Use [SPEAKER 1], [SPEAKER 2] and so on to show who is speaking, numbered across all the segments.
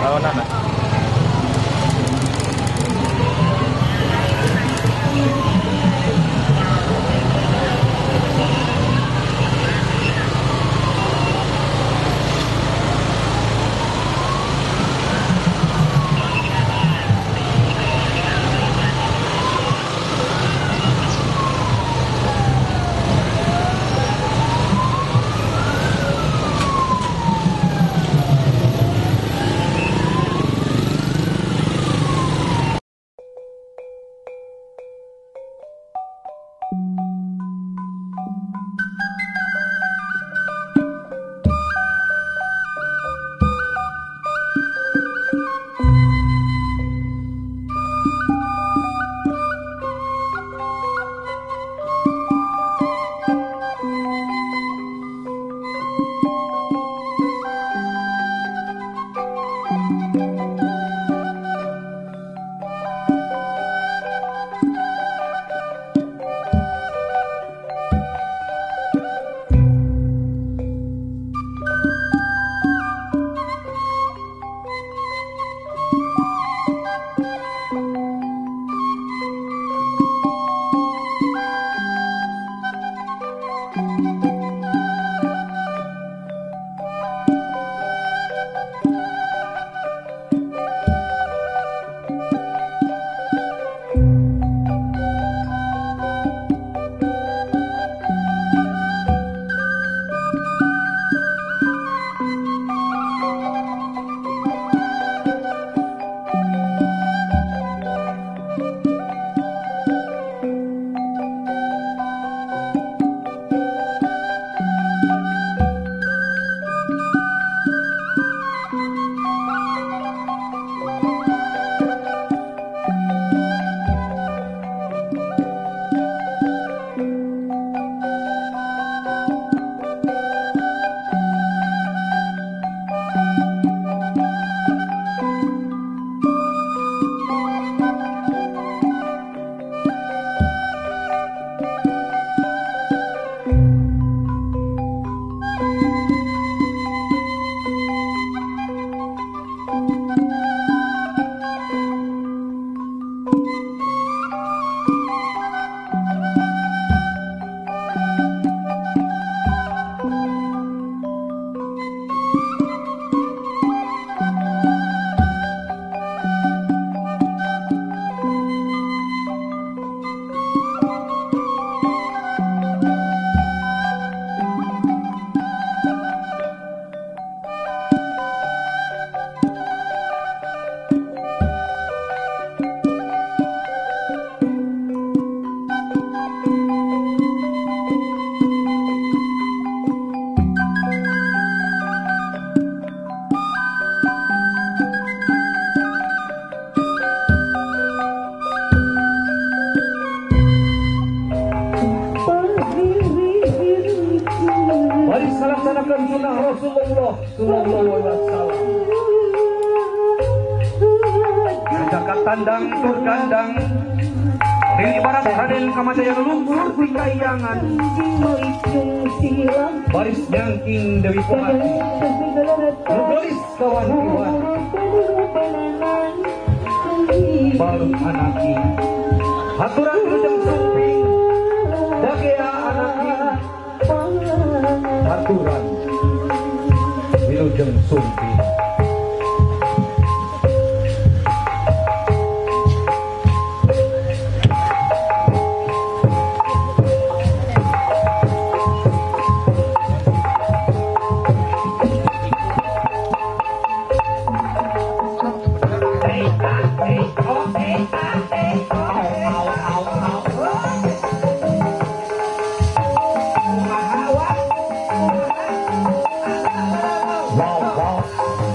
[SPEAKER 1] Lawanan. Rasulullah sallallahu alaihi wasallam. Jagat tandang tur kandang Rini barat Raden Kamajaya lumpur di kayangan. Baris nyangking Dewi Pongati Nugelis kawan kiwan Balut anaki Haturan wilujeng sumping Dagea anaki Haturan wilujeng sumping. Wow, wow.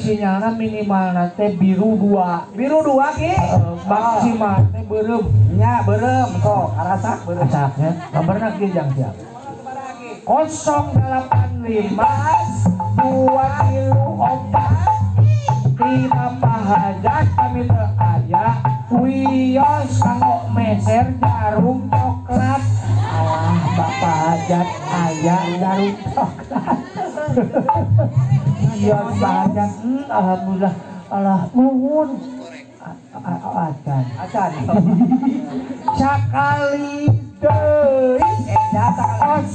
[SPEAKER 2] sinyalna minimal teh biru 2.
[SPEAKER 1] Biru 2 ki?
[SPEAKER 2] Maksimal teh beureum.
[SPEAKER 1] Nya beureum kok, arasak beureum.
[SPEAKER 2] Asak ya. Nomorna kieu jang siap. 085 234 Tina Pak Hajat kami teu aya wios kanggo meser jarum coklat. Alah Bapak Hajat aya jarum coklat. Wios Pak Hajat, alhamdulillah. Alah nuhun. Acan.
[SPEAKER 1] Acan.
[SPEAKER 2] Sakali deui 085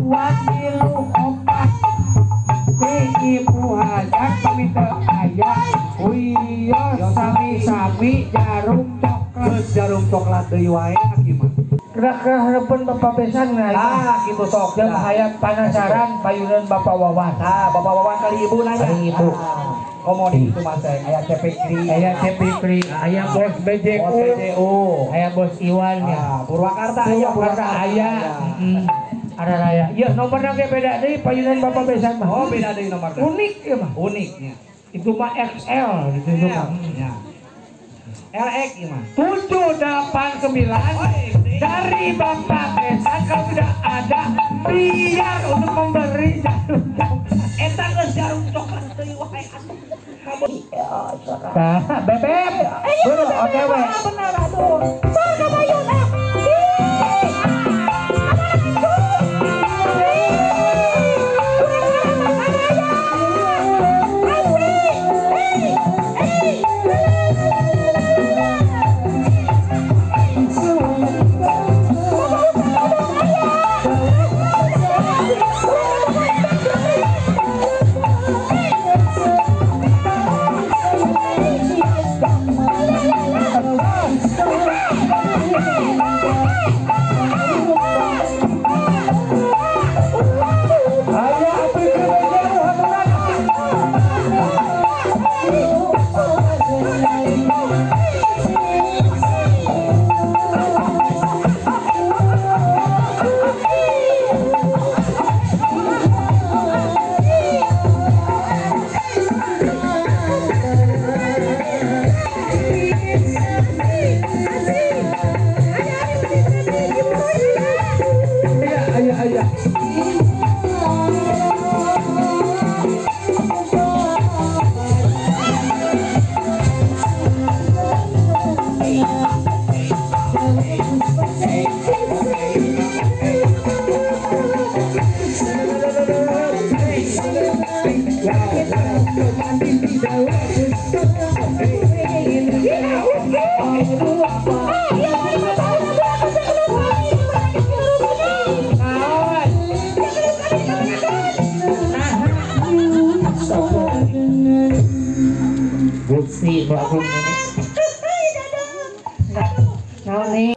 [SPEAKER 2] 234 Ti Ibu Hajat kami teu aya wios sami-sami jarum coklat.
[SPEAKER 1] Jarum coklat deui wae aki mah.
[SPEAKER 2] Gerak-gerak hareupeun Bapak Besan nah.
[SPEAKER 1] Ah kitu sok.
[SPEAKER 2] Jeung hayat panasaran payunan Bapak Wawan.
[SPEAKER 1] Nah, Bapak Wawan kali ibu nanya.
[SPEAKER 2] Kali ibu.
[SPEAKER 1] Komo di itu mas aya Cepikri,
[SPEAKER 2] aya Cepikri, aya Bos BJU,
[SPEAKER 1] Bos BJU,
[SPEAKER 2] aya Bos Iwan ya.
[SPEAKER 1] Purwakarta aya,
[SPEAKER 2] Purwakarta aya. Ada raya. Ya nomorna ge beda deui payunan Bapak Besan mah.
[SPEAKER 1] Oh, beda deui nomorna.
[SPEAKER 2] Unik ya mah.
[SPEAKER 1] Uniknya.
[SPEAKER 2] Itu mah XL gitu mah.
[SPEAKER 1] Ya. LX ieu mah.
[SPEAKER 2] 789 dari Bapak Besan kalau tidak ada biar untuk memberi jarum coklat.
[SPEAKER 1] Eta geus jarum coklat deui wae atuh.
[SPEAKER 2] Nah, bebek. Buru OTW.
[SPEAKER 3] Benar aduh. Sor kabayun ah.
[SPEAKER 2] Gusti Bapak ini.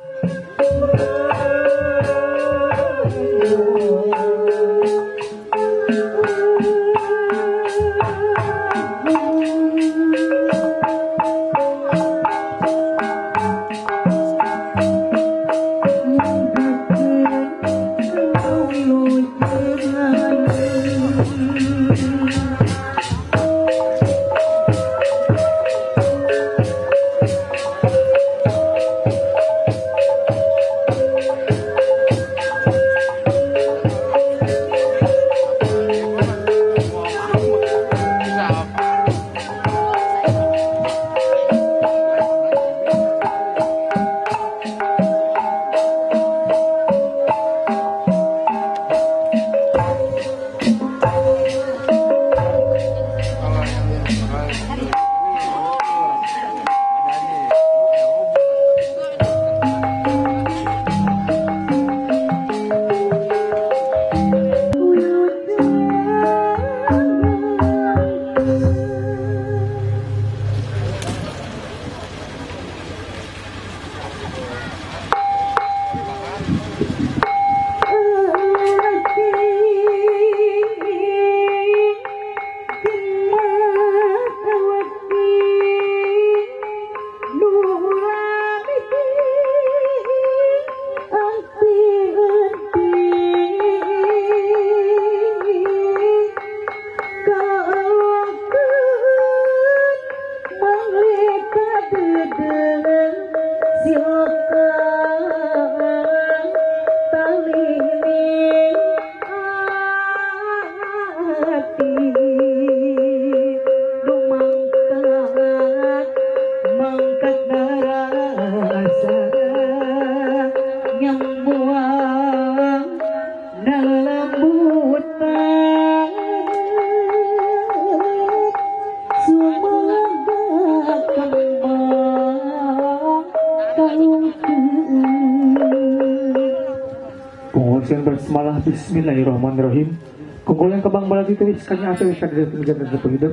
[SPEAKER 2] Dengan basmalah bismillahirrahmanirrahim. Kungkulan kebang balati tulis kanya asa wis kadiri dan hidup.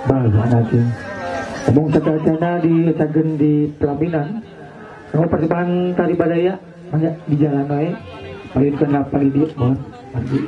[SPEAKER 2] Bal anaki. Omong sadajana di cagen di pelaminan. Nomor persembahan tari badaya banyak di jalan wae. Payun kena palidieu mohon. Mandi.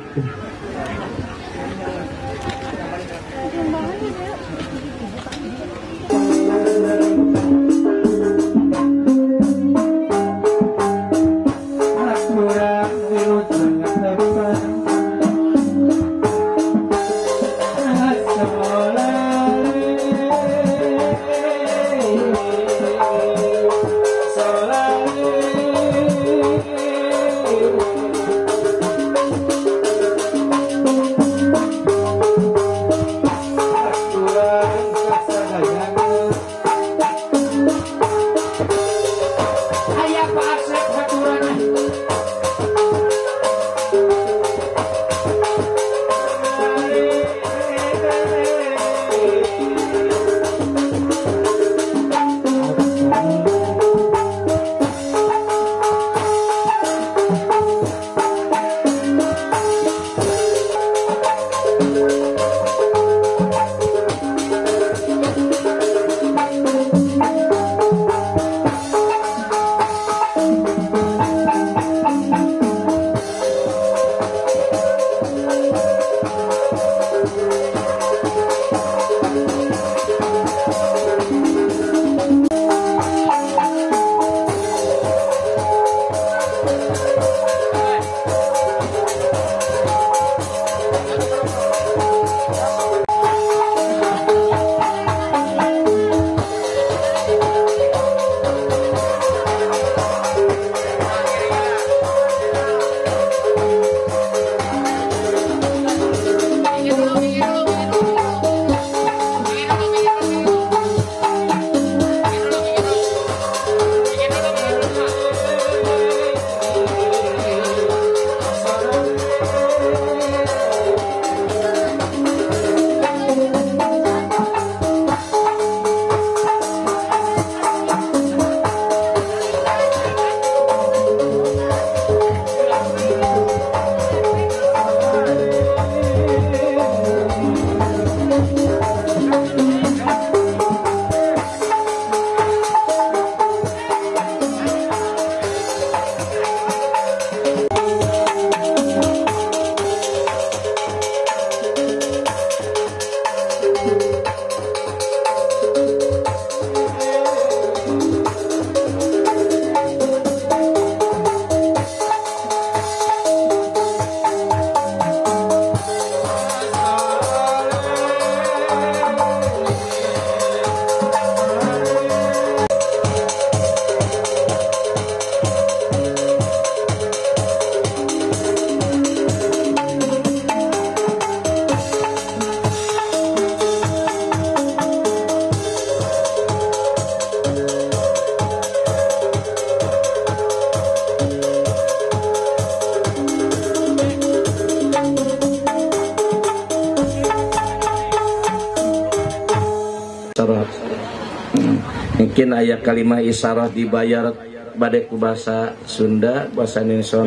[SPEAKER 4] Mungkin ayat kalimah isyarah dibayar bade ku bahasa Sunda, bahasa Indonesia,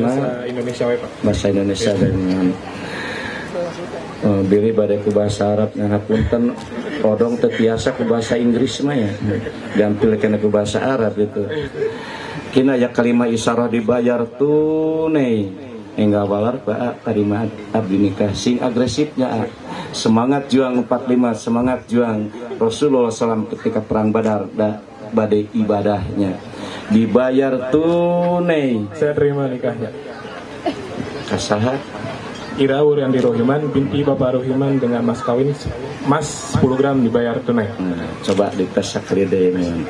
[SPEAKER 4] bahasa Indonesia dengan biri bade ku bahasa Arab ngapunten odong teu tiasa ku bahasa Inggris mah ya. Gampil kana ku bahasa Arab itu. Kina ayat kalimah isyarah dibayar tunai. Enggal walar ba kalimah abdi nikah sing agresifnya. Semangat juang 45, semangat juang Rasulullah SAW ketika perang Badar da badai ibadahnya dibayar tunai.
[SPEAKER 5] Saya terima nikahnya.
[SPEAKER 4] Kasaha
[SPEAKER 5] Ira Wuryanti Rohiman binti Bapak Rohiman dengan mas kawin mas 10 gram dibayar tunai.
[SPEAKER 4] Nah, coba dites sakali deui ini.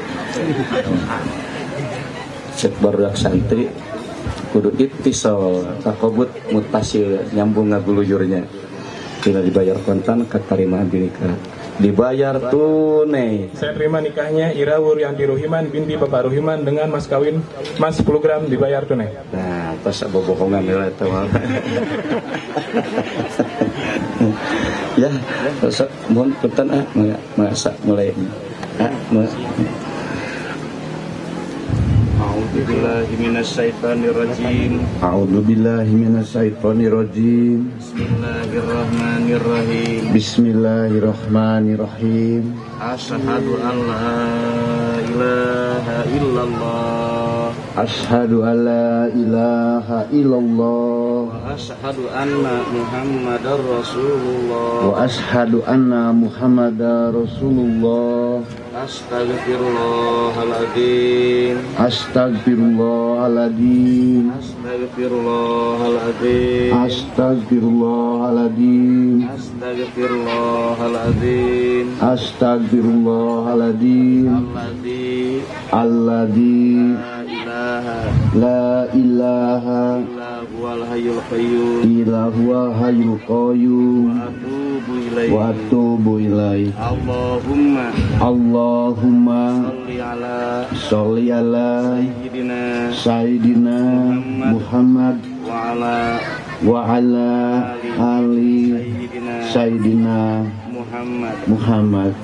[SPEAKER 4] Cek barudak santri kudu ittisal takobut mutasil nyambung ngaguluyurnya. Tidak dibayar kontan keterima nikah. Dibayar tunai.
[SPEAKER 5] Saya terima nikahnya Ira Wuryanti Rohiman binti Bapak Rohiman dengan mas kawin mas 10 gram dibayar tunai.
[SPEAKER 4] Nah, pas bobohongan lah itu. Ya, mohon punten ah, masa mulai. Ah, A'udzu billahi minasyaitonir rajim.
[SPEAKER 6] A'udzu billahi minasyaitonir rajim.
[SPEAKER 4] Bismillahirrahmanirrahim.
[SPEAKER 6] Bismillahirrahmanirrahim.
[SPEAKER 4] Asyhadu an la ilaha illallah.
[SPEAKER 6] Asyhadu an la ilaha illallah.
[SPEAKER 4] Wa asyhadu anna Muhammadar Rasulullah.
[SPEAKER 6] Wa asyhadu anna Muhammadar Rasulullah.
[SPEAKER 4] Astagfirullahaladzim.
[SPEAKER 6] Astagfirullahaladzim.
[SPEAKER 4] Astagfirullahaladzim.
[SPEAKER 6] Astagfirullahaladzim.
[SPEAKER 4] Astagfirullahaladzim.
[SPEAKER 6] Astagfirullahaladzim.
[SPEAKER 4] Alladzi
[SPEAKER 6] alladzi
[SPEAKER 4] la ilaha
[SPEAKER 6] la ilaha
[SPEAKER 4] illa huwal hayyul qayyum.
[SPEAKER 6] Illa huwal hayyul qayyum.
[SPEAKER 4] Wa atubu ilaihi.
[SPEAKER 6] Wa atubu ilaihi.
[SPEAKER 4] Allahumma
[SPEAKER 6] Allahumma
[SPEAKER 4] sholli ala
[SPEAKER 6] sholli ala
[SPEAKER 4] sayyidina
[SPEAKER 6] sayyidina Muhammad
[SPEAKER 4] wa ala
[SPEAKER 6] wa ala ali
[SPEAKER 4] sayyidina
[SPEAKER 6] sayyidina
[SPEAKER 4] Muhammad.
[SPEAKER 6] Muhammad.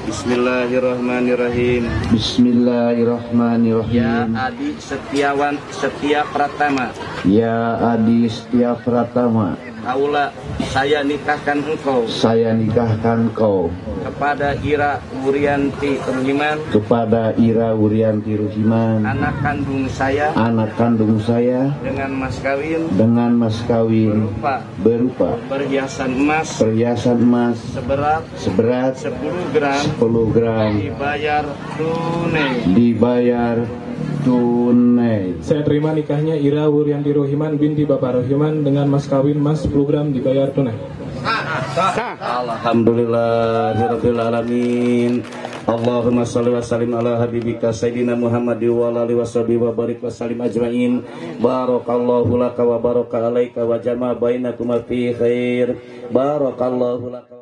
[SPEAKER 4] Bismillahirrahmanirrahim.
[SPEAKER 6] Bismillahirrahmanirrahim.
[SPEAKER 4] Ya Adi Setiawan Setia Pratama.
[SPEAKER 6] Ya Adi Setia Pratama.
[SPEAKER 4] Kaula, saya nikahkan engkau.
[SPEAKER 6] Saya nikahkan kau.
[SPEAKER 4] Kepada Ira Wuryanti Ruhiman.
[SPEAKER 6] Kepada Ira Wuryanti Ruhiman.
[SPEAKER 4] Anak kandung saya.
[SPEAKER 6] Anak kandung saya.
[SPEAKER 4] Dengan mas kawin.
[SPEAKER 6] Dengan mas kawin.
[SPEAKER 4] Berupa.
[SPEAKER 6] Berupa.
[SPEAKER 4] Perhiasan emas.
[SPEAKER 6] Perhiasan emas.
[SPEAKER 4] Seberat.
[SPEAKER 6] Seberat.
[SPEAKER 4] 10 gram.
[SPEAKER 6] 10 gram.
[SPEAKER 4] Dibayar tunai.
[SPEAKER 6] Dibayar tunai.
[SPEAKER 5] Saya terima nikahnya Ira Wuryanti Ruhiman binti Bapak Ruhiman dengan mas kawin emas 10 gram dibayar tunai.
[SPEAKER 4] Alhamdulillahirabbil alamin. Allahumma shalli wa sallim ala habibika sayyidina Muhammad wa ala alihi washabihi wa barik wa sallim ajmain. Barakallahu laka wa baraka alaika wa jama'a bainakuma fi khair. Barakallahu laka.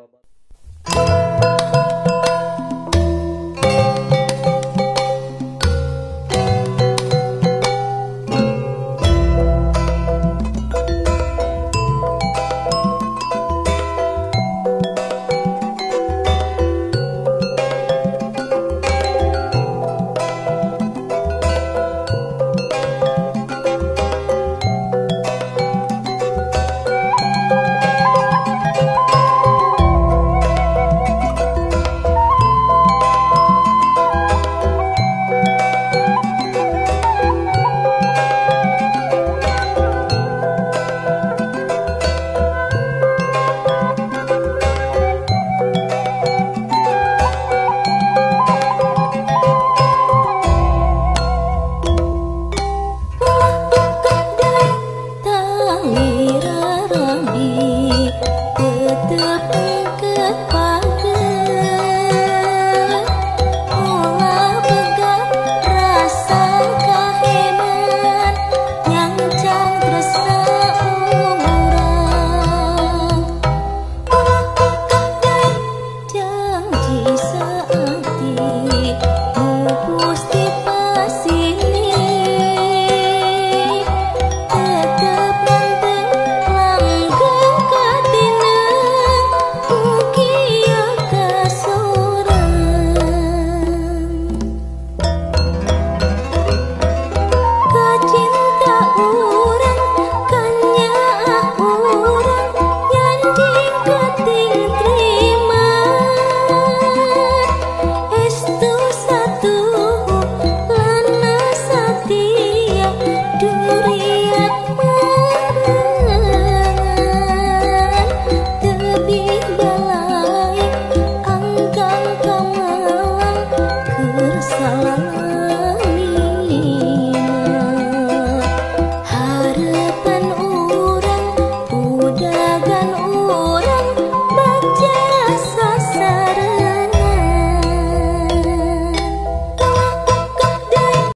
[SPEAKER 3] Duriat.